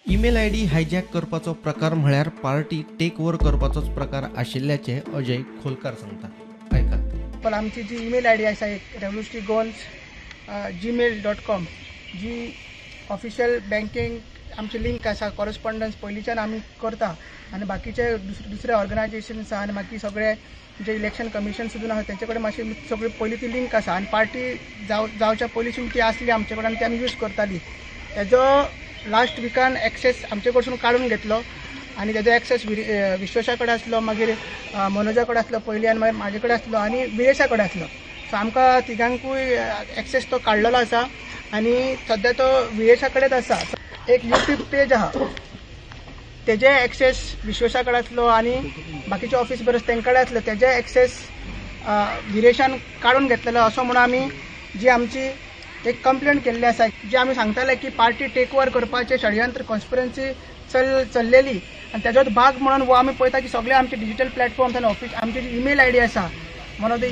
Email ID hijack करपाचो प्रकार म्हळ्यार पार्टी टेक ओव्हर करपाचोच प्रकार आशिल्ल्याचें अजय खोलकार सांगता. आयकात. पण आमची जी ईमेल I D आसा, एक revolutionarygoans@gmail.com, जी ऑफिशियल बँकेक आमची लिंक आसा, कॉरस्पॉन्डन्स पयलींच्यान आमी करता आनी बाकीचे दुसरे ऑर्गनायजेशन्स आसा आनी बाकी सगळे जे इलेक्शन कमिशन सुद्दां आसा, तेंचे कडेन मातशी सगळी पयलीं ती लिंक आसा आनी पार्टी जावच्या पयलींसून ती आसली आमचे कडेन आनी ती आमी यूज करताली. तेजो लास्ट विकान एक्सेस आमचे कडसून काडून घेतलो आनी तेजो एक्सेस विश्वेशा कडेन आसलो, मागीर मनोजा कडेन आसलो पयलीं आनी मागीर म्हाजे कडेन आसलो आनी विरेशा कडेन आसलो. सो आमकां तिगांकूय एक्सेस तो काडलेलो आसा आनी सद्या तो विरेशा कडेच आसा. एक युट्यूब पेज आहा, तेजे एक्सेस विश्वेशा कडेन आसलो आनी बाकीचे ऑफिस बरस तेंचे कडेन आसलो, तेजे एक्सेस विरेशान काडून घेतलेलो असो म्हणून आमी जी आमची एक कंप्लेंट केल्ली आसा, जी आमी सांगताले की पार्टी टेक ओवर करपाचें षडयंत्र, कॉन्स्पिरन्सी चल्लेली आनी तेजोच भाग म्हणून हो आमी पळयता की सगळे आमचे डिजिटल प्लॅटफॉर्म्स आनी ऑफिस आमची जी ईमेल I D आसा, one of the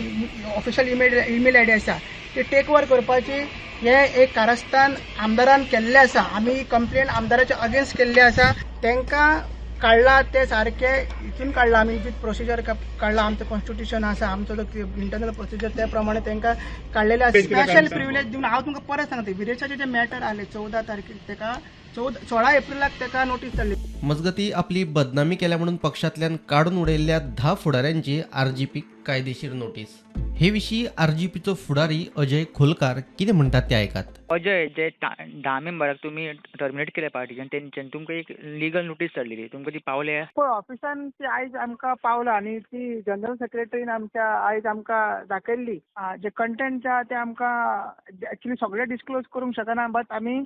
official email ID आसा, ती टेक ओवर करपाची हे एक कारस्थान आमदारान केल्लें आसा. आमी कंप्लेन आमदाराच्या अगेन्स्ट केल्ली आसा. तांकां काडला ते सारके हितून काडला, आमी विथ प्रोसिजर काडला. आमचो कॉन्स्टिट्युशन आसा, आमचो जो इंटरनल प्रोसिजर त्या प्रमाणे तांकां काडलेले आसा. स्पेशल प्रिविलेज दिवन हांव तुमकां परत सांगता, विरेशाचे जे मॅटर आले 14 तारखेक, ताका 14, 16 एप्रिलाक ताका नोटीस धाडली. मजगती, आपली बदनामी केल्या म्हणून पक्षांतल्यान काडून उडयल्ल्या 10 फुडाऱ्यांची आरजीपीक कायदेशीर नोटीस. हे विशीं आरजीपीचो फुडारी अजय खोलकार कितें म्हणटात ते आयकात. अजय, जे 10 मेंबराक तुमी टर्मिनेट केल्या पार्टीच्यान, तेंच्यानी तुमकां एक लिगल नोटीस धाडलेली, तुमकां ती पावल्या? पळय, ऑफिसान ती आयज आमकां पावला आनी ती जनरल सेक्रेटरीन आमच्या आयज आमकां दाखयल्ली. जे कंटेंट जे आहा ते आमकां एक्चुली सगळे डिस्क्लोज करूंक शकना, बट आमी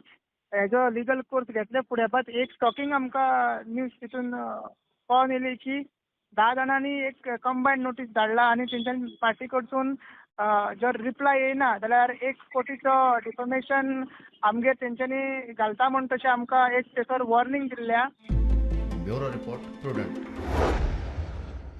हेजो लिगल कोर्स घेतले फुडें, बट एक शॉकिंग आमकां न्यूज तितून कळोन येयली की 10 जाणांनी एक कंबायन नोटीस धाडला आनी तेंच्यानी पार्टी कडसून जर रिप्लाय येयना जाल्यार 1 कोटीचो डिफमेशन आमगेर तेंच्यांनी घालता म्हूण तशें आमकां एक थंयसर वॉर्निंग दिल्लें आहा. Bureau report, prudent.